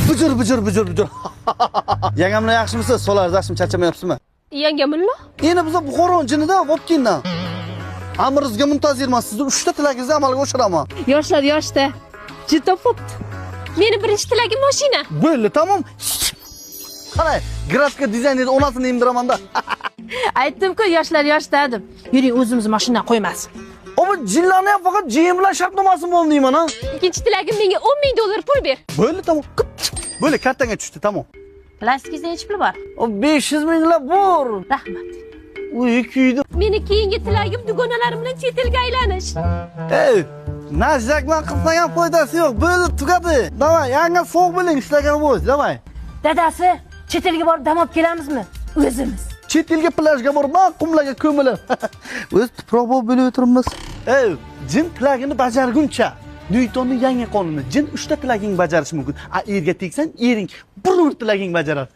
Bujur, bujur, bujur, bujur. Yangamlar yaxshimisiz? Solar yaxshimi, charchamayapsizmi? Yanga mulla? Endi biz Buxoro jinida Vobkindan. Amringizga muntazirman. Sizni 3 ta tilagingizni amalga oshiraman. Yoshlar yoshda. Juda topibdi. Meni birinchi tilagim mashina. Bo'ldi, tamom. Qalay, grafika dizaynerni onasini emdiraman-da. Aytdim-ku, yoshlar yoshda deb. Yuring, o'zimiz mashina qo'ymasin. Oba jinlarni ham faqat GM bilan shartnomasini bo'ldi deyman, ha. Ikkinchi tilagim menga 10 ming dollar pul ber. Bo'ldi, tamom. Bo'ldi, kartangga tushdi, tamom. Plastikingizda necha pul bor? O 500 minglab bor. Rahmat. Uy, kuydi. Meni keyingi tilagim dugonalarim bilan chet elga aylanish. Ey, najjakman qilsang ham foydasi yo'q. Bo'ldi, tugadi. Davay, yanga so'q bo'ling, ishlagan bo'z, davay. Dadasi, chet elga borib dam olib kelamizmi? O'zimiz. Chet elga plyajga borib, man qumlarga ko'milib. O'z tuproq bo'lib bo'lib o'tiribmiz. Ey, jin tilagini bajarguncha Nyutonni yangi qonuni. Jin 3 ta tilaging bajarishi mumkin. A erga tegsang, ering bir umr tilaging bajaradi.